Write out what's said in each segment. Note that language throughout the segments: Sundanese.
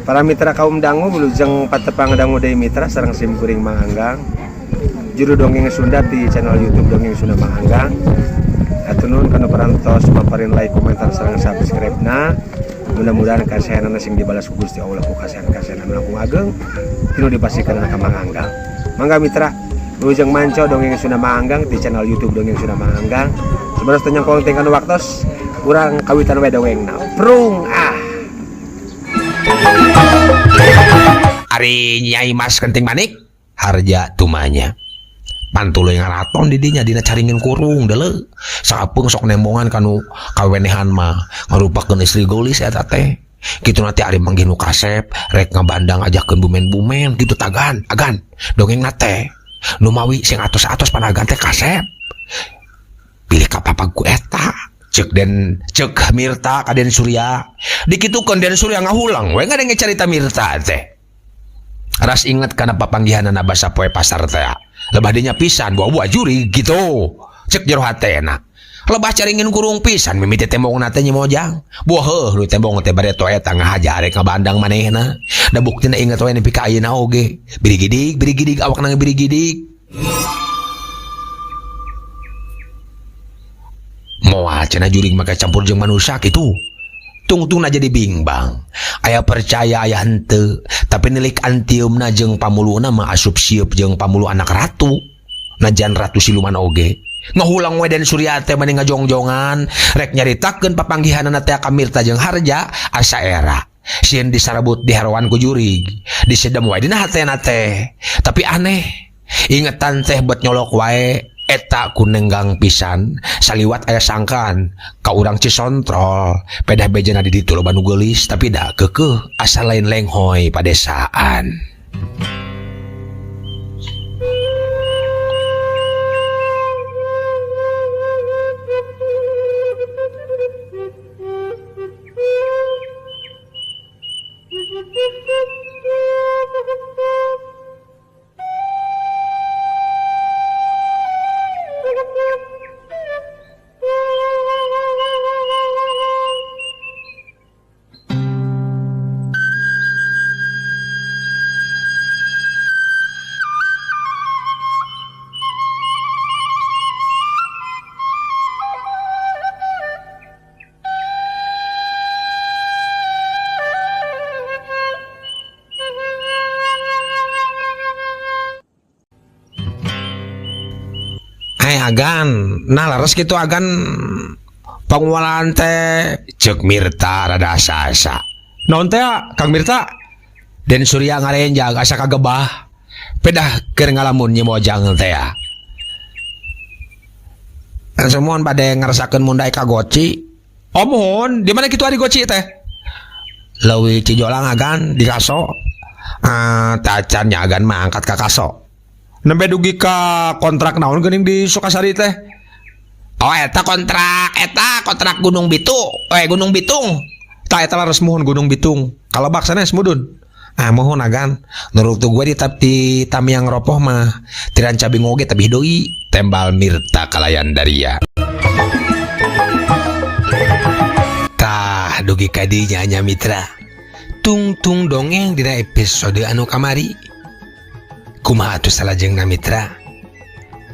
Para mitra kaum dangu wilujeng patepang dangu deui mitra sareng sim kuring Mang Anggang. Juru dongeng Sunda di channel YouTube Dongeng Sunda Mang Anggang. Hatur nuhun kana parantos paparin like, komentar sareng subscribe-na. Mudah-mudahan kasehanana sing dibalas ku Gusti Allah ku kasehan-kasehan anu langkung ageng tinu dipasihkeun ka Mang Anggang. Mangga mitra wilujeng manco Dongeng Sunda Mang Anggang di channel YouTube Dongeng Sunda Mang Anggang. Sebenarnya teu nyangkong teh kana waktos urang kawitan we dongengna. Prung ah. Ari Nyai Mas Kenting Manik harja tumanya pantuluy ngaraton di dinya dina caringin kurung deuleu sapeung sok nembongan kanu kawenehan mah ngarupakeun istri geulis eta teh kitu nanti ari manggih nu kasep rek ngabandang ajakeun bumen-bumen kitu tagan agan dongengna teh nu mawi sing atos-atos panagan teh kasep pilih kapapag ku eta cek den cek Mirta ka Den Surya dikitukeun Den Surya ngahulang we ngadenge carita Mirta teh ras inget kana papanggihanana basa poe pasar teh lebah dinya pisan buah-buah jurig gitu cek jero hatena lebah caringin kurung pisan mimiti tembong teh Nyi Mojang buah heuh lu tembong teh bade toe eta ngahaja arek ngabandang manehna da buktina inget we nepi ka ayeuna oge birigidig birigidig awakna birigidig moal cenah jurig make campur jeung manusia kitu tungtungna jadi bingbang aya percaya aya henteu tapi nilik antiumna jeung pamuluna mah asup sieup jeung pamulu anak ratu najan ratu siluman oge ngahulang we Den Surya teh mani ngajongjongan rek nyaritakeun papanggihanana teh ka Mirta jeung Harja asa era sieun disarabut diharoan ku jurig disedem wae dina hatena teh tapi aneh ingetan teh bet nyolok wae eta ku nenggang pisan saliwat aya sangkan ka urang Cisontrol pedah bejana di ditu loba nu geulis tapi da keukeuh asa lain lenghoy padesaan. Agan, nah laras gitu agan pengualan teh cek Mirta rada asa-asa. Naon teh Kang Mirta? Den Surya ngarenjag asa kagebah. Pedah keur ngalamun Nyi Mojang teh. Semuan bade ngarasakeun mundai ka Goci. Oh mohon, di mana kitu ari Goci teh? Leuwih Cijolang agan di Kaso. Tacan nya agan mah angkat ka Kaso. Nembe dugi ka kontrak naon geuning di Sukasari teh? Oh eta kontrak Gunung Bitu, Gunung Bitung. Tah eta laras muhun Gunung Bitung. Kalebak sanes mudun. Ah muhun agan. Nuruk tu gue di Tamiang Ropoh mah. Ti Ranca Bingu oge tebih deui. Tembal Mirta kalayan daria. Tah dugi ka dinya nya mitra. Tungtung dongeng dina episode anu kamari. Kumaha atuh salajengna mitra?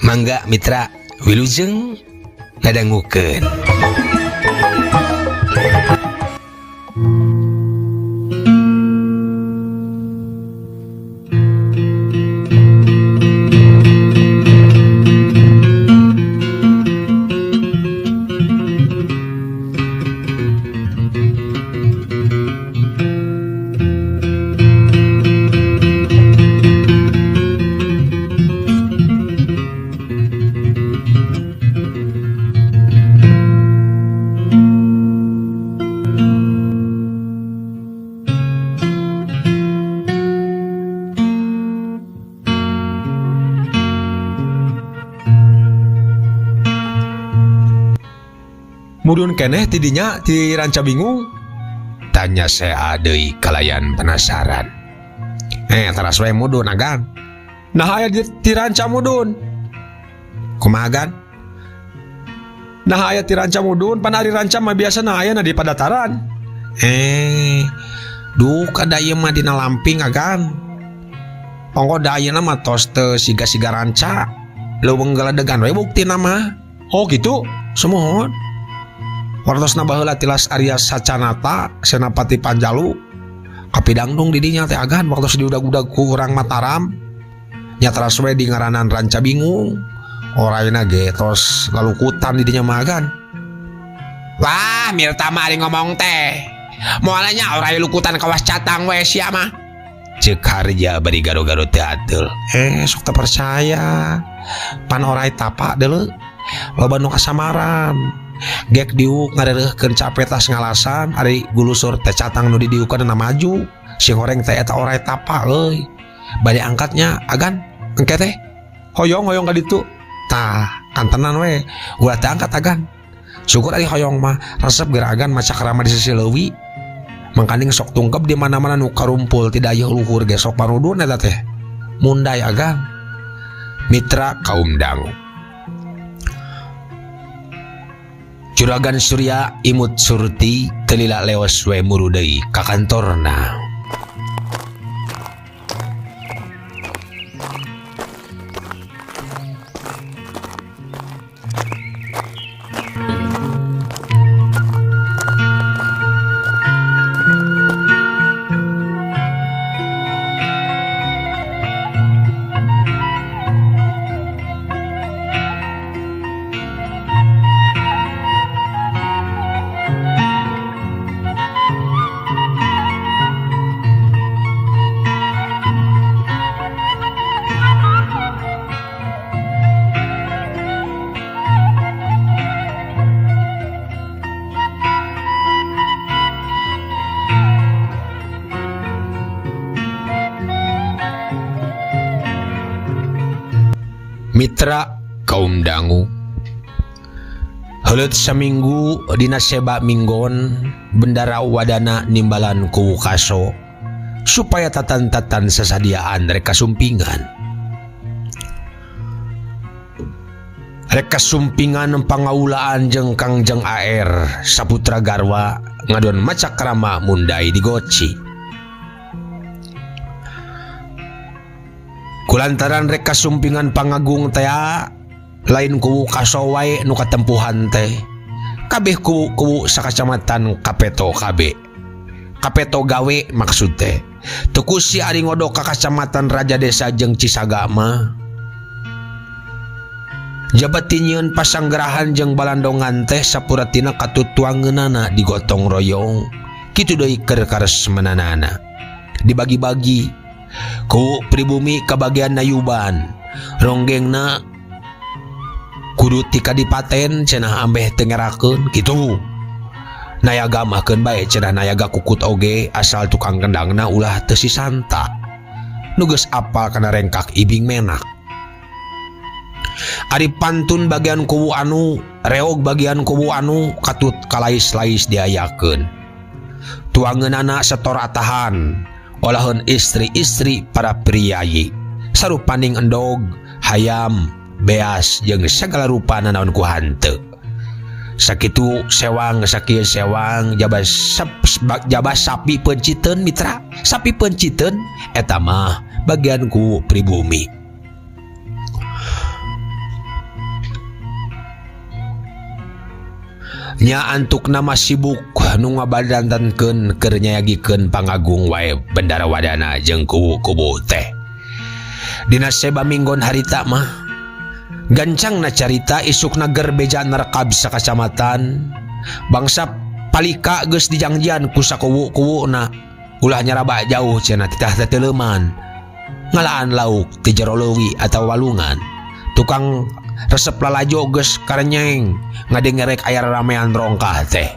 Mangga mitra wilujeng ngadangukeun. Mudun keneh tidinya ti Ranca Bingung? Tanya saya deui kalayan penasaran. Teras we mudun agan. Nah aya ti Ranca mudun. Kumaha agan? Nah aya ti Ranca mudun, pan ari Ranca mah biasana ayana di padataran. Duh kada ieu mah dina lamping agan. Ongko da ayeuna mah tos teu siga-siga ranca. Leuweung geledegan we buktina mah. Oh gitu? Sumuhun. Wartosna baheula tilas Arya Sacanata, Senapati Panjalu. Kapidangdung di dinya teh agan waktos diudag-udag ku urang Mataram. Nya teras we di ngaranan Ranca Bingung. Orayna ge tos lalukutan di dinya mah agan. Wah, Mirta mah ari ngomong teh. Moal nya oray lukutan kawas catang we sia mah. Ceuk Harja bari garo-garo teu ateul. Eh, sok teu percaya. Pan oray tapa deuleu. Loba nu kasamaran. Gek diuk ngareureuhkeun cape tas ngalasan ari gulusur teh catang nu didiukeun maju. Sing horeng teh eta oray tapa euy. Bade angkatnya agan engke teh. Hoyong hoyong ka ditu. Tah, kantenan we. Ulah teu angkat agan. Syukur ari hoyong mah resep geura agan maca karama di sisi leuwi. Mangkaning sok tungkep di mana-mana nu karumpul ti dayeuh luhur ge sok parudun eta teh. Munday agan. Mitra kaum dangu. Juragan Surya imut surti teu lila leos we muru deui ka kantorna. Mitra kaum dangu Heuleut saminggu dina seba minggon bendara wadana nimbalan ku kaso supaya tatan-tatan sasadiaan rek kasumpingan. Rek kasumpingan pangaulaan jeung Kangjeng AR Saputra Garwa ngadon macakrama mundai digoci. Kulantaran rek kasumpingan pangagung tea lain kuwu kaso wae nu katempuhan teh. Kabeh kuwu-kuwu sakacamatan kapeto kabe. Kapeto gawe maksud teh. Teu kusi ari ngodok ka kacamatan Raja Desa jeung Cisaga mah. Jabat tinyeun pasanggerahan jeung balandongan teh sapuratina katutuangeunana digotong royong. Kitu deui keur karesmenanana. Dibagi-bagi ku pribumi kabagian nayuban. Ronggengna kudu ti kadipaten cenah ambeh teu ngerakeun kitu. Nayaga mah keun bae cenah nayaga kukut oge asal tukang kendangna ulah teu sisanta. Nu geus apal kana rengkak ibing menak. Ari pantun bagian kuwu anu, reog bagian kuwu anu katut kalais-lais diayakeun. Tuangeunana setor atahan. Olaheun istri-istri para priyayi sarupaning endog, hayam, beas jeung sagala rupa nanaon ku hanteu. Sakitu sewang sakieu sewang jaba sapi penciteun mitra, sapi penciteun eta mah bagian ku pribumi. Nya antukna mah sibuk nu ngabadantankeun keur nyayagikeun pangagung wae bendara wadana jeung kubu-kubu teh. Dina seba minggon harita mah gancangna carita isukna gerbeja nerekab sakacamatan bangsa palika geus dijangjian ku sakuwu-kuwuna ulah nyaraba jauh cenah titah teteuleman ngalaan lauk ti jero leuwi atawa walungan tukang resep lalajo geus karenyeng ngadengerek aya ramean rongkah teh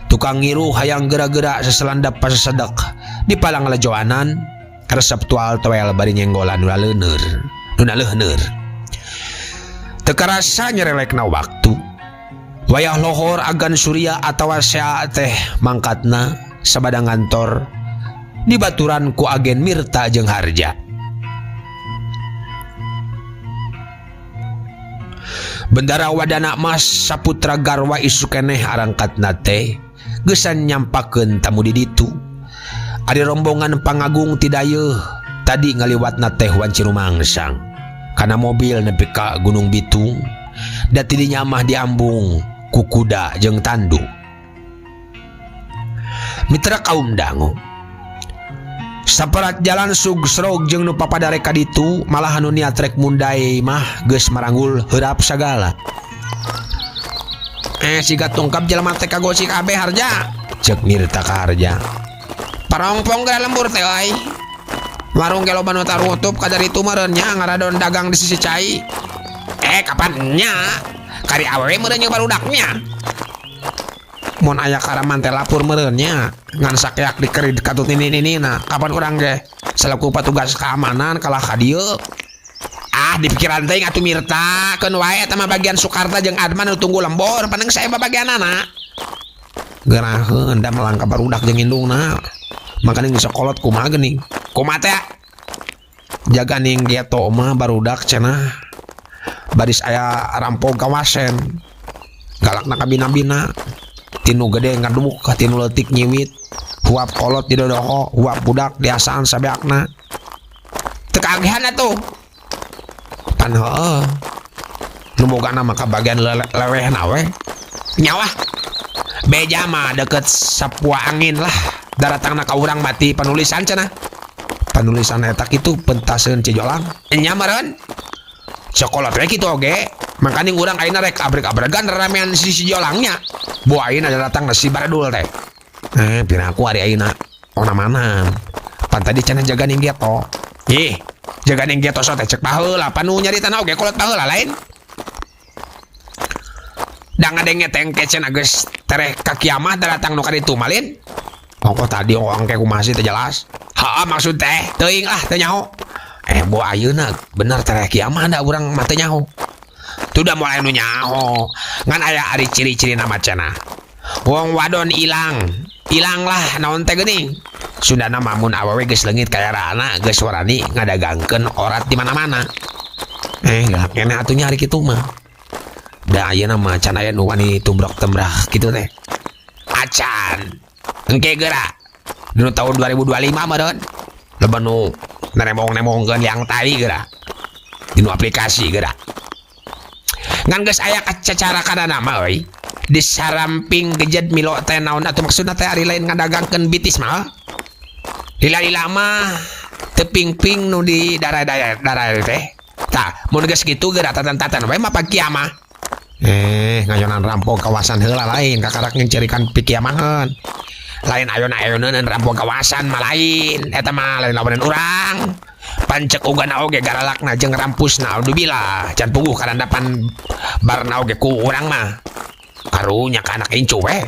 tukang ngiruh hayang geura-geura sasalandap pasasedek di palang lajoanan resep tual toel bari nyenggolan nu laleuneur nu naleuhneur teu karasa nyerelekna waktu wayah lohor agan Surya atawa sea teh mangkatna sabada ngantor dibaturan ku agen Mirta jeung Harja. Bendara wadana mas Saputra Garwa isu keneh arangkatna teh geusan nyampakeun tamu di ditu. Ari rombongan pangagung ti dayeuh tadi ngaliwatna teh wanci rumangsang kana mobil nepi ka Gunung Bitung da ti dinya mah diambung ku kuda jeung tandu. Mitra kaum dangu. Saparat jalan sugsrog jeung nu papadare ka ditu malah anu niat rek mundai mah geus maranggul heurap sagala. Siga tungkap jelema teh kagosi kabeh harja. Cek Mirta ka harja. Parongpong geura lembur teh euy. Warung ge loba nu tarutup kadar itu meureun nya ngaradon dagang di sisi cai. Kapan nya? Kari awewe meureun jeung barudaknya. Mun aya karaman teh lapor meureun nya ngan sakeak dikerid katut nini-ninina. Kapan urang ge selaku petugas keamanan kalah ka dieu. Ah, di pikiran teuing atuh Mirta keun wae eta mah bagian Sukarta jeung Adman nu tunggu lembur paneng saya babagianana. Geraheun da melangka barudak jeung indungna. Makanya geus sakolot kumaha geuning. Kumaha teh? Jaga ning geto mah barudak cenah. Baris aya rampok kawasen. Galakna kabina-bina. Tinu gede ngaduk, tinu leutik nyiwit. Huap kolot didodoho, huap budak diasaan sabeakna. Teu kagihan atuh. Pan heueuh. Nu bogana mah kabagian lewehna we. Nyawa. Beja mah deket sapua angin lah. Daratangna ka urang mati panulisan cenah. Panulisan eta kitu pentaseun Cijolang. Nya meureun. Cokolot we kitu oge. Makaning urang ayeuna rek abreg-abregan ramean si Cijolangnya. Bu ayeuna datang si Baradul teh. Piraku ari ayeuna ona mana. Pan tadi cenah jaga ning geto. Ih, jaga ning geto so teh cek baheula pan nu nyaritana oge kolot baheula lain. Da ngadenge teh engke cenah geus tereh ka kiamah datang nu ka ditu malin. Ongkoh tadi ongkoh engke kumaha sih teh jelas. Heeh maksud teh teuing lah teh nyaho. Bu ayeuna bener tereh kiamah da urang mah teu nyaho. Tu da moal anu nyaho. Ngan aya ari ciri-ciri nama cenah. Wong wadon ilang. Ilang lah naon teh geuning. Sundana mah mun awewe geus leungit kayarana geus warani ngadagangkeun orat di mana-mana. Galak keneh atuh nya ari kitu mah. Da ayeuna mah can aya nu wani tumbrok-tembrah kitu teh. Acan. Engke geura. Dinu tahun 2025 meureun. Loba nu neremong-nemongkeun liang tai geura. Dinu aplikasi geura. Ngan geus aya kacacara mah euy. Di saramping gejed milo teh naon atuh maksudna teh ari lain ngadagangkeun bitis mah. Lila-lila mah teu ping-ping nu di darai-darai teh. Tah, mun geus kitu geura tatan-tatan we mah pakiamah. Ngayonan rampok kawasan heula lain kakarak ngcerikan pikiamaheun. Lain ayeuna-ayeuneun rampok kawasan mah lain, eta mah lain lawanan urang. Pancek ugana oge garalakna jeung rampusna alhamdulillah can puguh karandapan barna oge ku urang mah. Karunya ka anak incu we.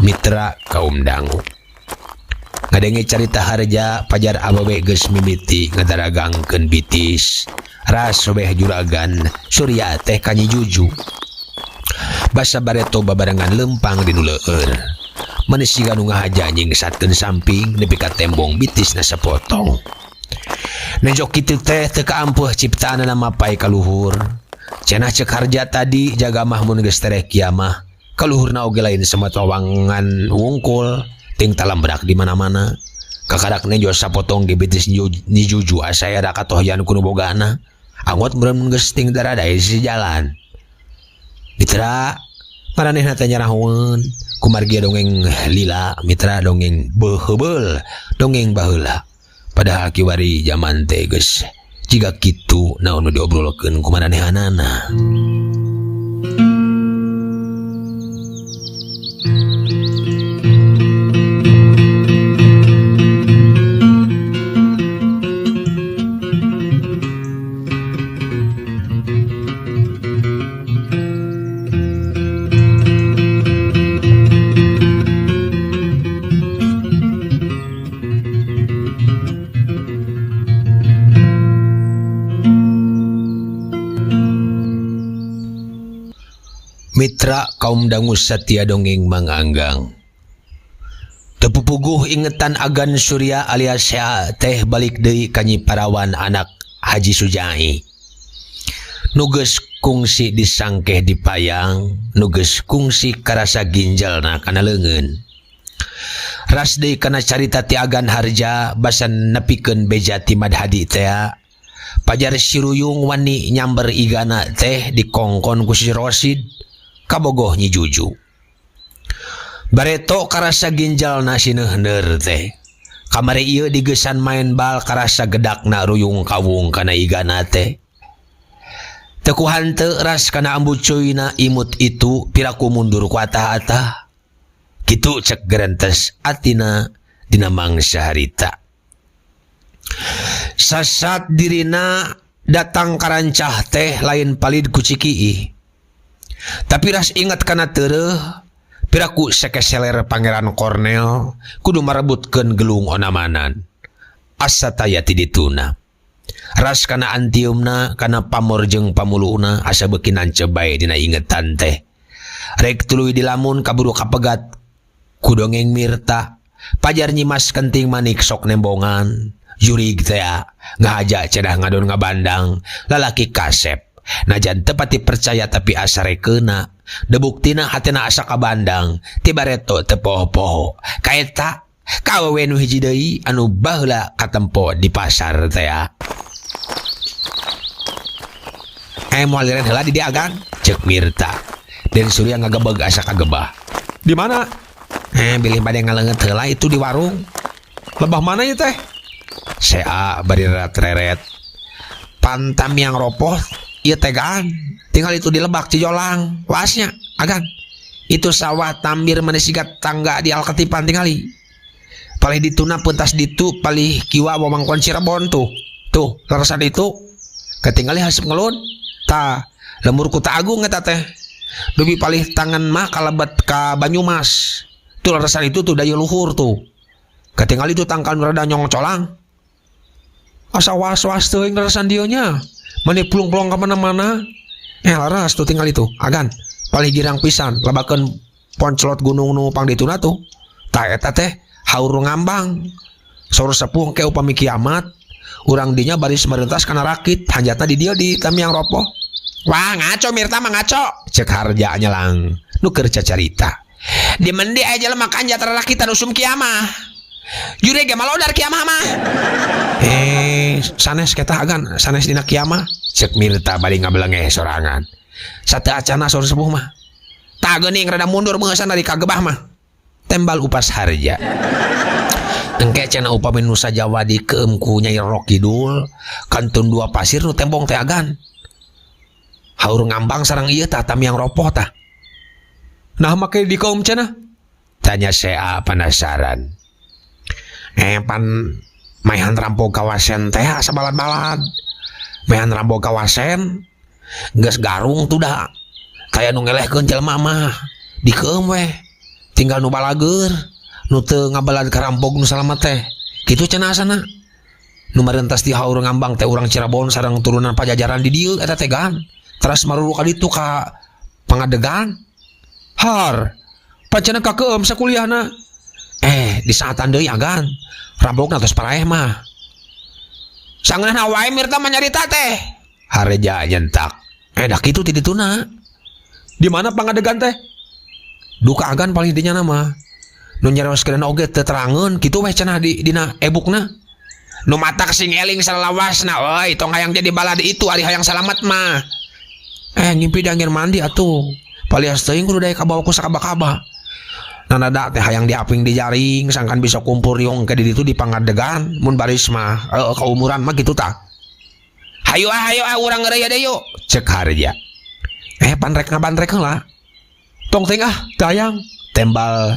Mitra kaum dangu. Ngadenge carita harja pajar awewe geus mimiti ngadaragangkeun bitis. Ras sobeh juragan Surya teh ka Nyi Juju. Basa bareto babarengan lempang di nu leueur. Manis siga nu ngahaja nyingsatkeun samping nepi ka tembong bitisna sapotong. Nejok kitu teh teu kaampuh ciptaanna mapai ka luhur. Cenah cek harja tadi jaga mah mun geus tereh kiamah. Kaluhurna oge lain semat wawangan wungkul ting talambrak di mana-mana. Kakarak nejo sapotong ge bitis Nyi Juju asa era katohyan ku nu bogana. Angot meureun mun geus ting daradae si jalan. Mitra maranehna teh nyarahoeun kumargi dongeng lila mitra dongeng beuheubeul dongeng baheula. Padahal kiwari zaman teh geus jiga kitu naon nu diobrolkeun ku maranehanana. Mitra kaum dangu satia dongeng manganggang. Tepupuguh ingetan agan Surya alias Sea teh balik deui ka Nyi Parawan anak Haji Sujai. Nu geus kungsi disangkeh dipayang, nu geus kungsi karasa ginjalna kana leungeun. Ras deui kana carita ti Agan Harja basa nepikeun beja ti Madhadi tea. Pajar si Ruyung wani nyamber igana teh dikongkon ku si Rosid kabogoh Nyi Juju. Bareto karasa ginjalna si neuhneur teh. Kamari ieu digesan main bal karasa gedakna Ruyung kawung kana igana teh. Teu ku hanteu ras kana ambu cuyna imut itu piraku mundur ku atah-atah. Kitu cek gerentes atina dina mangsa harita. Sasat dirina datang karancah teh lain palid ku Cikiih. Tapi ras inget kana tereuh piraku sekeseler Pangeran Kornel kudu marebutkeun gelung onamanan. Asa taya ti dituna. Ras kana antiumna kana pamor jeung pamuluhna asa beuki nancep bae dina ingetan teh. Rek tuluy dilamun kaburu kapegat ku dongeng Mirta. Pajar Nyimas Kenting Manik sok nembongan. Jurig tea ngahaja cedah ngadon ngabandang lalaki kasep. Najan teu pati percaya tapi asa rekeuna. Debuktina hatena asa kabandang ti bareto teu poho-poho. Kaeta ka awewe nu hiji deui anu baheula katempo di pasar tea. Eh moal liren heula di dieu Agan, ceuk Mirta. Den Surya ngagebeg asa kagebah. Di mana? Eh bilih bade ngaleungeut heula itu di warung. Lebah mana ieu teh? Sea bari reret-reret. Pantam yang ropoh ieu teh Gan. Tinggal itu di lebak Cijolang. Wasnya Agan. Itu sawah tambir maneh siga tangga di Alketipan tingali. Palih dituna pentas ditu palih kiwa wewengkon Cirebon tuh. Tuh leresan itu ketinggali haseup ngelun. Tah lembur Kuta Agung eta teh. Dupi palih tangan mah kalebet ka Banyumas. Tuh leresan itu tuh daya luhur tuh. Ketinggali tuh tangkal nu rada nyongcolang. Asa was-was teuing leresan dieu nya. Mani plung-plong ka mana-mana. Leres tuh tinggal itu. Agan palih girang pisan lebakeun poncelot gunung nu pangdituna tuh. Tah eta teh haur ngambang. Saur sepuh ke upami kiamat urang dinya baris merentas kana rakit hanjatna di dieu di tamiang ropoh. Wah ngaco Mirta mah ngaco. Cek Harja nyelang nu keur cacarita. Di mendi aya jelema kanjat rarakitan usum kiamah. Jure ge malodar kiamah mah. Sanes ketah Agan, sanes dina kiamah. Cek Mirta bari ngabelengeh sorangan. Sateu acana saur sepuh mah. Tah geuning rada mundur beungeusan dari kagebah mah. Tembal upas Harja. Engke cenah upami Nusa Jawa dikeum ku Nyai Roro Kidul, kantun dua pasir nu tembong teh Agan. Haur ngambang sareng ieu tah tamiang ropoh tah. Nah make dikeum cenah? Tanya Sea penasaran. Pan maehan rampok kawasen teh asa balad-balad. Maehan rampok kawasen geus garung tuh dah. Kaya nu ngelehkeun jelema mah dikeum weh. Tinggal nu balageur, nu teu ngabalad karampok nu salamet teh. Kitu cenah asana. Nu marentas di haur ngambang teh urang Cirebon sareng turunan Pajajaran di dieu eta teh Gan. Teras maruru ka ditu ka pangadegan. Har, pancena kakeum sakuliahna. Di saatan deui Agan. Rampokna tos paraeh mah. Sangeunahna wae Mirta mah nyarita teh. Harja nyentak. Dah kitu ti dituna. Di mana pangadegan teh? Duka Agan paling dinya mah. Nu nyarioskeun oge teu terangeun kitu weh cenah di dina e-bookna. Nu matak sing eling salawasna euy tong hayang jadi balad itu ari hayang salamet mah. Ngimpi di anggir mandi atuh. Palias teuing kudu daek kabawa ku sakaba-kaba. Nanada teh hayang diaping di jaring sangkan bisa kumpul riung ke di ditu di pangadegan mun baris mah kaumuran mah kitu tah. Hayu ah hayu ah urang ngeureuy deui yuk. Cek Harja. Pan rek ngabantrek heula. Tong teuing ah teu hayang. Tembal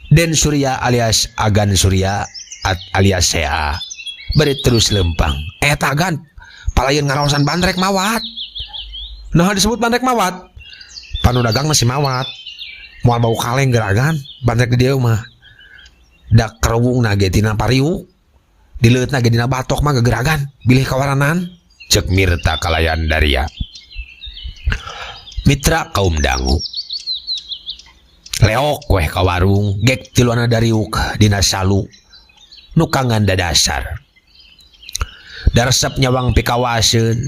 Den Surya alias Agan Surya alias Sea. Bari terus lempang. Tah Agan palayeun ngaraosan bandrek mawat. Nah disebut bandrek mawat. Panu dagang masih mawat. Moal bau kaleng geragan bandrek di dieu mah. Da kerewungna ge tina pariu. Dileueutna ge dina batok mah gegeragan bilih kawaranan. Cek Mirta kalayan daria. Mitra kaum dangu. Leok weh ka warung gek tiluana dariuk dina salu nu kangan dadasar. Daresep nyawang pikawaseun.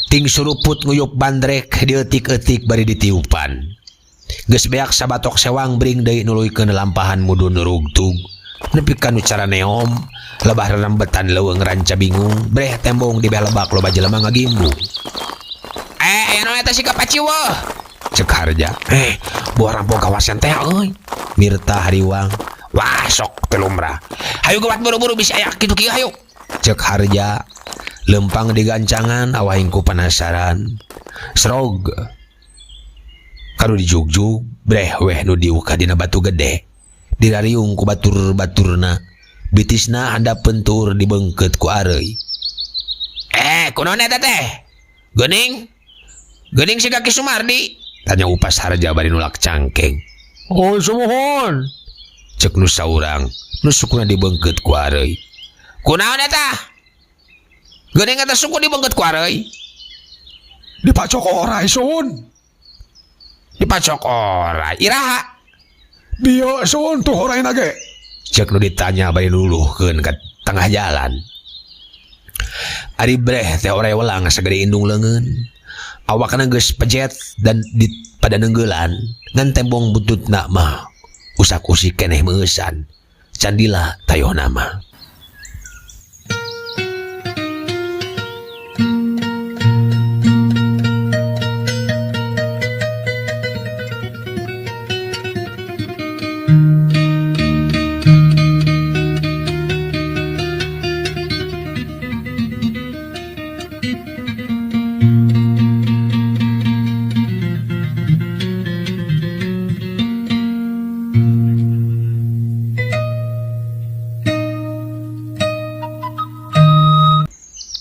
Ting suruput nguyup bandrek dieutik-eutik bari ditiupan. Geus beak sabatok sewang bring deui nuluykeun lampahan mudun rugtug. Nepi ka nu caraneom, lebah rerembetan leuweung ranca bingung, breh tembong di beh lebak loba jelema ngagimbung. Eh, aya naon eta siga paciweuh? Cek Harja. Eh, buah rampok kawasan teh euy. Mirta hariwang. Wah, sok teu lumrah. Hayu geuwat buru-buru bisi aya kitu kieu hayu. Cek Harja. Lempang digancangan awahing ku penasaran. Srog. Kanu dijugjug breh weh nu diuka dina batu gede. Dirariung ku batur-baturna. Bitisna handapeun tuur dibeungkeut ku areuy. Eh, kunaon eta teh? Geuning? Geuning siga Ki Sumardi? Tanya Upas Harja bari nulak cangkeng. Oh, sumuhun. Cek nu saurang, nu sukuna dibeungkeut ku areuy. Kunaon eta? Geuning eta suku dibeungkeut ku areuy. Dipacok orai sun. Dipacok orai. Iraha? Dieu sun tuh oraina ge. Cek nu ditanya bari nuluhkeun ka tengah jalan. Ari breh teh orai welang sagede indung leungeun. Awakna geus pejet dan di pada neunggelan ngan tembong bututna mah usak-usik keneh meueusan. Candila tayohna mah.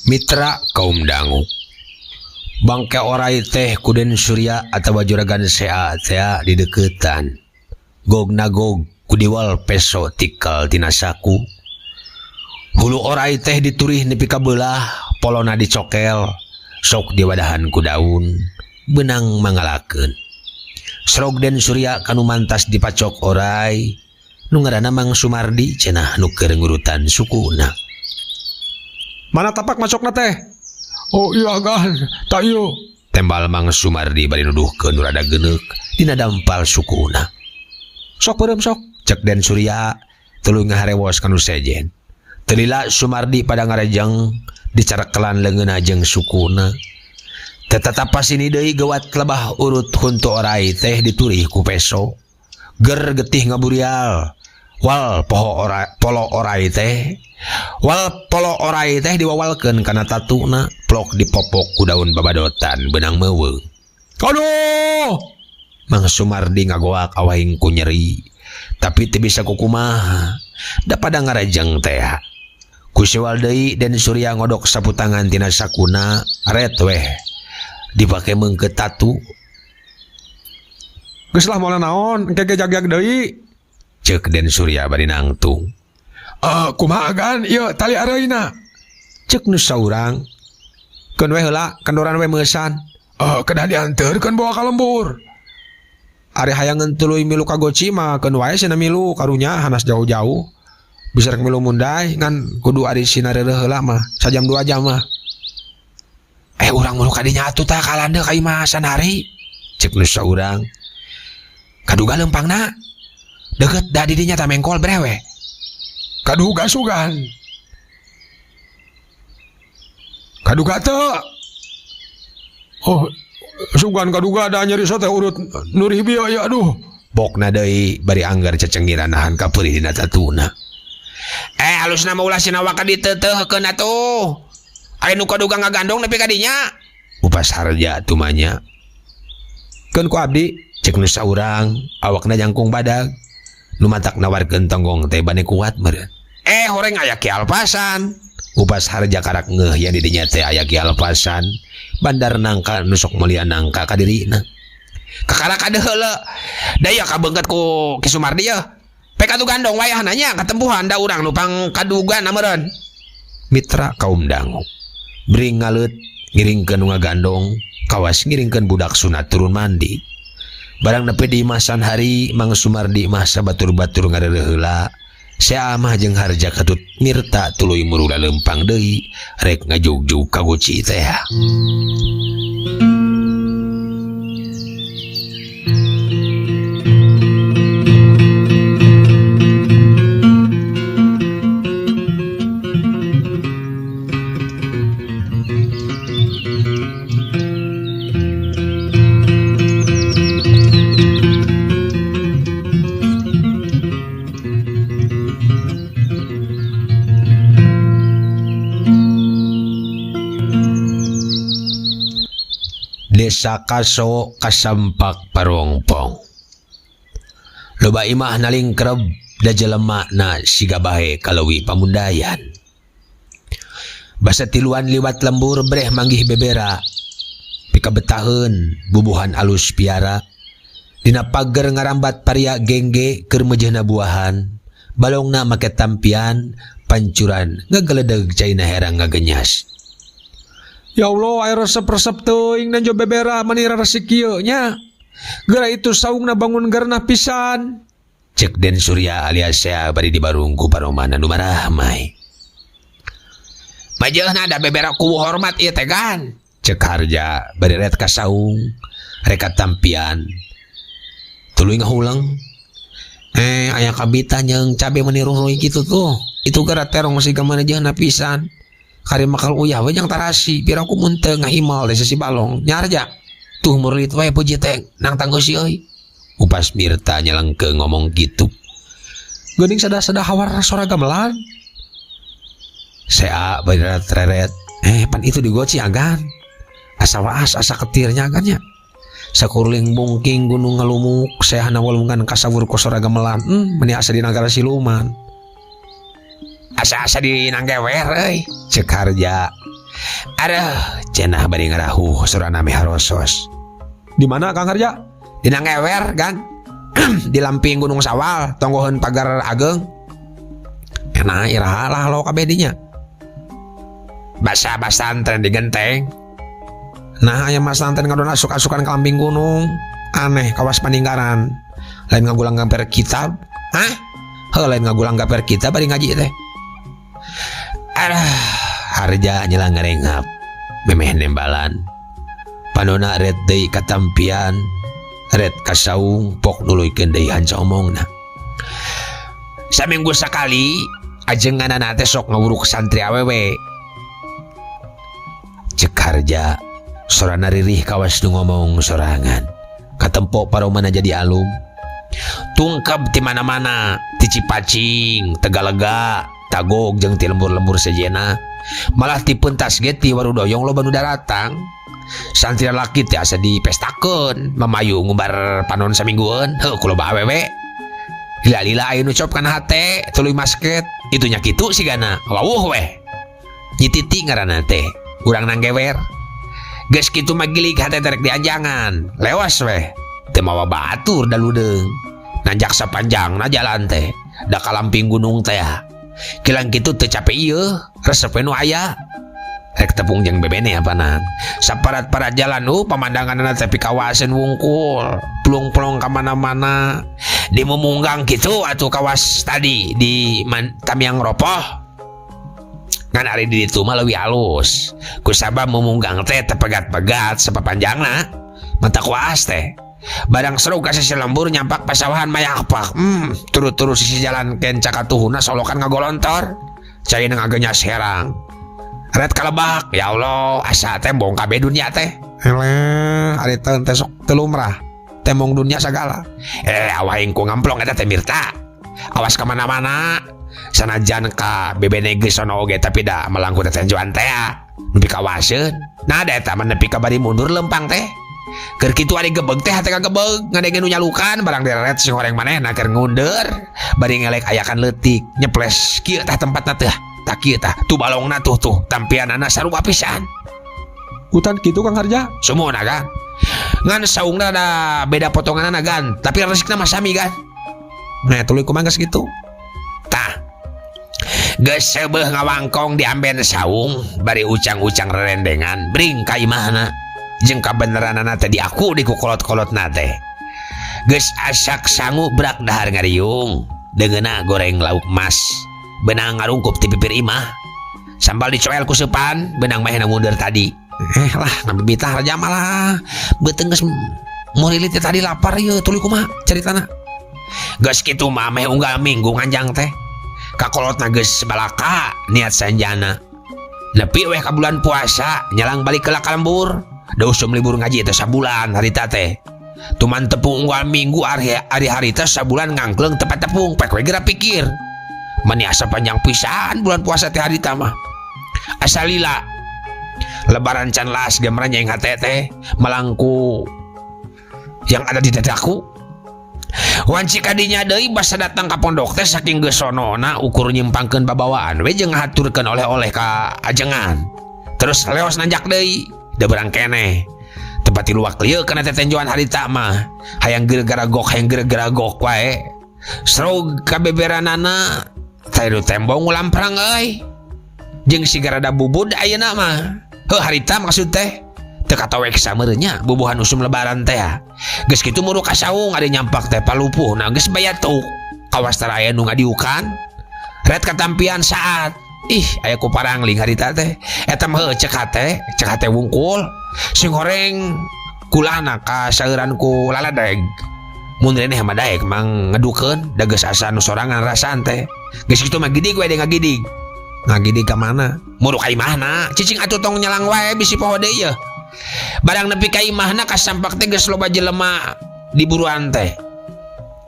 Mitra kaum dangu. Bangke orai teh ku Den Surya atawa juragan sea tea dideukeutan. Gog nagog ku diwal peso tikel tina saku. Hulu orai teh diturih nepi ka beulah, polona dicokel, sok diwadahan ku daun, beunang mangalakeun. Srog Den Surya kanu mantas dipacok orai, nu ngaranna Mang Sumardi cenah nu keur ngurutan sukuna. Mana tapak macokna teh? Oh iya gan, tak ieu. Tembal Mang Sumardi bari nuduhkeun nu rada geuneuk dina dampal sukuna. Sok beureum sok, cek Den Surya tuluy ngaharewos ka nu sejen. Teu lila Sumardi pada ngarejeng dicarekelan leungeunna jeung sukuna. Teu tatapas ini deui geuwat lebah urut huntu orai teh diturih ku peso. Ger getih ngaburial. Wal poho orai, polo orai teh. Wal polo orai teh diwawalkeun kana tatuna, plok dipopok ku daun babadotan beunang meuweung. Aduh! Mang Sumardi ngagoak awahing ku nyeri, tapi teu bisa kukumaha. Da pada ngarejeng teh. Ku sewal deui Den Surya ngodok sapu tangan tina sakuna, ret weh. Dipake meungkeut tatu. Geus lah moal naon, engke ge jagjag deui. Ceuk Den Surya bari nangtung. Kumaha gan ieu tali areuna? Ceuk nu saurang. Keun we heula, kendoran we meusan. Kedah dianteurkeun bawa ka lembur. Ari hayangeun tuluy milu ka goci mah keun wae cenah milu karunya hanas jauh-jauh. Bisa rek milu mundai ngan kudu ari sina reureuh heula mah sajam 2 jam mah. Urang mulu ka dinya atuh tah kalandeuh ka imah Sanhari. Ceuk nu saurang. Kaduga leumpangna. Deukeut da di dinya tah mengkol breh we. Kaduga sugan. Kaduga teu. Oh, sugan kaduga da nyeri teh urut nurih bieu ya aduh. Bokna deui bari anggar cecengiran nahan kapeurih dina tatuna. Alusna mah ulah sina waka diteuteuhkeun atuh. Ari nu kaduga ngagandong nepi ka dinya. Upas Harja tumanya. Keun ku abdi, cek nu saurang, awakna jangkung badag. Nu matak nawarkeun tonggong teh bane kuat meureun. Horeng aya Ki Alpasan. Upas Harja karak ngeuh yen di dinya teh aya Ki Alpasan. Bandar nangka nu sok meuli nangka ka dirina. Kakara kadeuh heula. Da ieu kabeungkeut ku Ki Sumardi yeuh. Pek atuh gandong wayahna nya katempuhan da urang nu pang kadugana meureun. Mitra kaum dangu. Bring ngaleut ngiringkeun nu ngagandong, kawas ngiringkeun budak sunat turun mandi. Barang nepi di imah Sanhari, Mang Sumardi mah sabatur-batur ngareureuh heula. Sea mah jeung Harja katut mirta tuluy murula leumpang deui rek ngajugjug ka guci teh. Desa Kaso kasampak Parongpong. Loba imah nalingkreb da jelema na siga bahe kalawi pamundayan. Basa tiluan liwat lembur breh manggih bebera. Pikabetaheun bubuhan alus piara. Dina pager ngarambat paria gengge keur meujeuhna buahan. Balongna make tampian pancuran ngageledeg caina herang ngagenyas. Ya Allah, aya resep-resep teuing nenjo bebera mani resik kieu nya. Geura itu saungna bangun gerenah pisan. Cek Den Surya alias Sea bari dibarung ku paromana nu marahmai. Majeuna da bebera kuwu hormat ieu teh gan. Cek Harja bari ret ka saung reka tampian. Tuluy ngahuleng. Aya kabita jeung cabe meni ruhruy kitu tuh. Itu gara terong siga manejeuhna pisan. Kari makal uyah we jeung tarasi, piraku mun teu ngahimal deh si balong. Nya Harja. Tuh murid wae puji teh nang tanggusi euy. Upas Mirta nyelengkeung ngomong kitu. Geuning sada-sada hawar sora gamelan. Sea bari reret. Pan itu digoci agan. Asa waas asa ketirnya agannya. Sakuruling bungking gunung ngalumuk seahna walungan kasawur ku sora gamelan. Meni asa di nagara siluman. Asa-asa di nanggewer euy. Cek Harja. Aduh, cenah bari ngarahuh sorana meh harosos. Di mana Kang Harja? Di nanggewer kan. Di lamping Gunung Sawal, tonggoheun pagar ageng. Enak iraha lah lo kabeh dinya. Basa-basa tren di genteng. Nah, aya mas santen ngadon asuk-asukan ke lamping gunung. Aneh kawas paninggaran. Lain ngagulang gamper kitab. Hah? Heuh, lain ngagulang gamper kitab bari ngaji teh. Aduh, Harja nyelang ngarengap. Memeh nembalan. Panona ret deui katampian, ret kasaung pok nuluykeun deui hanca omongna. Saminggu sakali ajenganana teh sok ngawuruk santri awewe. Cek Harja sorana ririh kawas nu ngomong sorangan. Katempo paromana jadi alum. Tungkep ti mana-mana, ti Cipacing, Tegalega, Tagog jeung ti lembur-lembur sejena. Malah ti pentas ge ti Warudoyong loba nu daratang. Santri lalaki teh asa dipestakeun, mamayu ngumbar panon saminggueun, heuh ku loba awewe. Lila-lila aya nu cop kana hate, tuluy masket, itu nya kitu sigana, wawuh weh. Nyititi ngaranna teh, urang nanggewer. Geus kitu mah gilig hate terek dianjangan, lewas weh. Teu mawa batur daludeung. Nanjak sapanjangna jalan teh, da kalamping gunung teh. Kilang kitu teu capek ieu, resep we nu aya. Rek tepung jeung bebene apanan. Saparat-parat jalan pemandanganna teh pikawaseun wungkul, plung-plong ka mana-mana. Di mumunggang kitu atuh kawas tadi di Tamiang Ropoh. Ngan ari di ditu mah leuwih alus. Kusabab mumunggang teh tepegat-pegat sapapanjangna. Mata kuas teh. Barang seru ka sisi lembur nyampak pasawahan mayakpak. Turu-turu sisi jalan kenca katuhuna solokan ngagolontor. Caina ngagenyas herang. Ret kalebak, ya Allah, asa tembong kabeh dunia teh. Eleh, ari teh teh sok teu lumrah. Tembong dunia sagala. Awaing ku ngamplong eta teh Mirta. Awas ka mana-mana. Sanajan ka bebene geus sono oge tapi da melangku teh tenjoan teh. Nepi kawaseun. Nah, da eta mah nepi ka bari mundur lempang teh. Keur kitu ari gebeg teh hate kagebeg, ngadenge nu nyalukan barang direret sing horeng manehna keur ngundur. Bari ngelek ayakan leutik, nyeples kieu tah tempatna teh. Tah kieu tah, tuh balongna tuh tuh, tampianana sarua pisan. Hutan kitu Kang Harja? Sumuna kan. Ngan saungna da beda potonganana gan, tapi resikna mah sami gan. Nah, tuluy kumaha geus kitu? Tah. Geus seubeuh ngawangkong di amben saung, bari ucang-ucang rerendengan, bring ka imahna. Jeung kabeneranana teh diaku di ku kolot-kolotna teh. Geus asak sangu brak dahar ngariung, deungeuna goreng lauk mas. Benang ngarungkup ti pipir imah. Sambal dicoel ku seupan, benang mah ngundur tadi. Lah, ngabibitah raja malah. Beuteung geus murilit teh tadi lapar ieu, tuluy kumaha caritana. Geus kitu mah meh unggal minggu nganjang teh. Kakolotna geus balaka niat sanjana. Nepi weh ka bulan puasa nyalang balik ke lembur. Da usum libur ngaji teh sabulan harita teh. Tuman tepung unggal minggu ari harita sabulan ngangkleung tepat tepung pek we geura pikir. Mani asa panjang pisan bulan puasa teh harita mah. Asa lila. Lebaran can las ge merenyeng hate teh malangku yang ada di dadaku. Wanci kadinya deui basa datang ka pondok teh saking geus sonona ukur nyimpangkeun babawaan we jeung ngahaturkeun oleh-oleh ka ajengan. Terus leos nanjak deui, da berang keneh. Tempat luak lieu kana tetenjoan harita mah. Hayang geurgaragok hayang geurgaragok wae. Srog kabeberanana teh nu tembong ngulamprang euy. Jeung siga rada bubud ayeuna mah. Heuh harita maksud teh. Teu katawek sameureun nya bubuhan usum lebaran teh. Geus kitu muruk ka saung ari nyampak teh palupuh na geus bayatuk. Kawas tara aya nu ngadiukan. Ret katampian saat. Ih, aya ku parangling harita teh. Eta mah heuh cek hate wungkul. Sing horeng kulana kaseueuran ku laladeg. Mun reneh mah daek mang ngedukeun da geus asa nu sorangan rasaan teh. Geus kitu mah gidig we deui ngagidig. Ngagidig ka mana? Muruk ka imahna. Cicing atuh tong nyelang wae bisi poho deui yeuh. Barang nepi ka imahna kasampak teh geus loba jelema di buruan teh.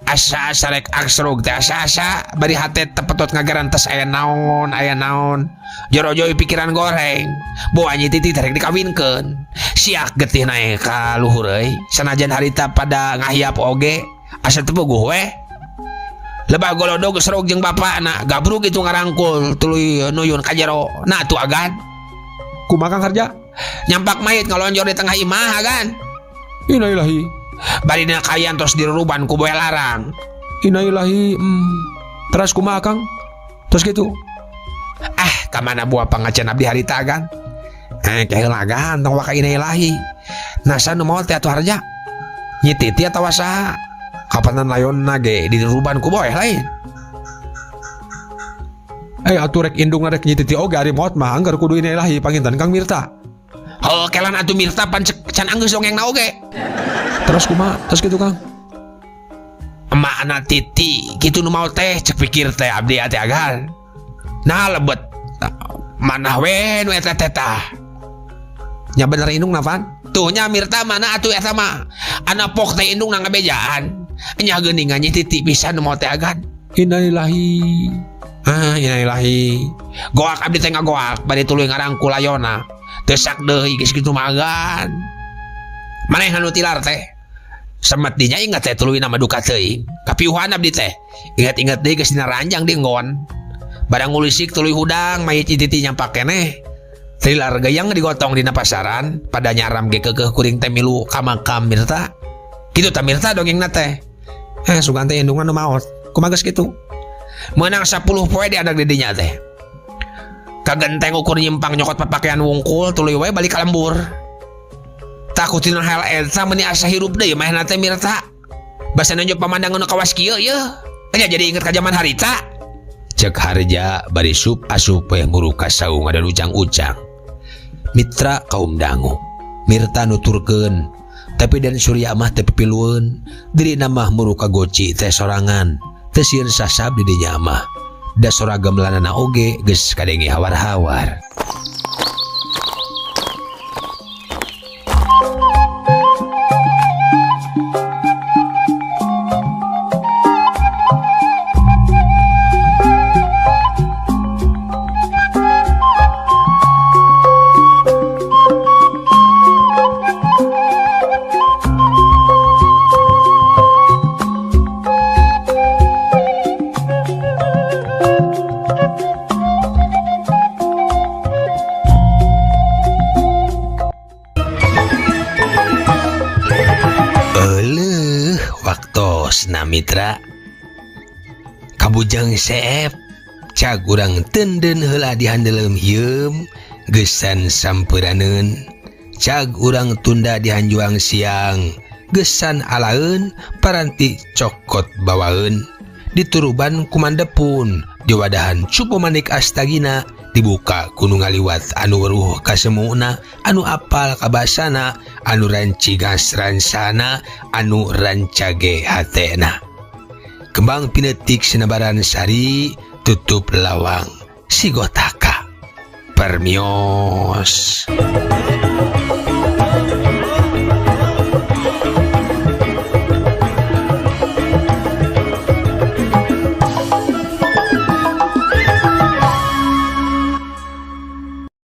Asa-asa rek aksrog teh asa-asa bari hate tepetot ngagarantes aya naon aya naon. Jorojoy pikiran goreng. Boa nyi Titi teh rek dikawinkeun. Siak getih nae ka luhur euy. Sanajan harita pada ngahiap oge asa teu puguh we. Lebah golodog serog jeung bapakna gabrug itu ngarangkul tuluy nuyun ka jero. Nah atuh agan. Kumaha Kang Harja? Nyampak mayit ngalonjor di tengah imah agan. Innalillahi. Bari dina kayan tos diruruban ku boe larang. Innalillahi. Teras kumaha Kang? Terus gitu. Ah, ka mana buah pangacan abdi harita agan? Keheula agan tong waka innalillahi. Nasa nu maot teh atuh Harja? Nyi Titi atawa saha? Kapanan layonna ge diruruban ku boeh lain. Atuh rek indung rek Nyi Titi oge ari maot mah anggar kudu innalillahi panginten Kang Mirta. Heuh, kelan atuh Mirta pan can anggeus dongengna oge. Terus kumaha? Terus gitu Kang. Emakna Titi kitu nu maot teh cek pikir teh abdi teh agan. Nah lebet manah we nu eta teh tah. Nya bener indungna pan? Tuh nya Mirta mana atuh eta mah. Ana pok teh indungna ngabejaan. Nya geuningan Nyi Titi pisan nu maot teh agan. Innalillahi. Ah, innalillahi. Goak abdi teh ngagoak bari tuluy ngarangkul layona. Teu sak deui geus kitu mah agan. Maneh anu tilar teh. Semet dinya ingat teh tuluy nama duka teuing. Kapiuhan abdi teh. Ingat-ingat deui geus dina ranjang di enggon. Barang ngulisik tuluy hudang mayit Nyi Titi nyampak keneh. Tilar gayang digotong dina pasaran pada nyaram ge keukeuh kuring teh milu ka makam Mirta. Kitu tah Mirta dongengna teh. Sugan teh indungna nu maot. Kumaha geus kitu? Meunang 10 poe di anak didinya teh. Kagenteng ukur nyimpang nyokot papakaian wungkul tuluy we balik ka lembur. Takutina hal eta meuni asa hirup deui manehna teh Mirta. Basa nunjuk pamandangan nu kawas kieu yeuh. Nya jadi inget ka jaman harita. Cek Harja bari sup asup we muruk ka saung ada ujang-ujang. Mitra kaum dangu. Mirta nuturkeun, tapi dan Surya mah teu pipilueun. Dirina mah muruk ka goci teh sorangan. Teu sieun sasab di dinya mah. Da soragam lanana oge geus kadenge hawar-hawar. Waktosna mitra kabujang seep cag urang tenden heula dihandeleum hieum geusan sampeunaneun cag urang tunda dihanjuang siang geusan alaeun paranti cokot bawaeun dituruban kumandepun diwadahan cupu manik astagina dibuka ku nu ngaliwat anu weruh kasemuna anu apal kabasana anu rancigas ransana anu rancage hatena kembang pinetik senebaran sari tutup lawang sigotaka permios.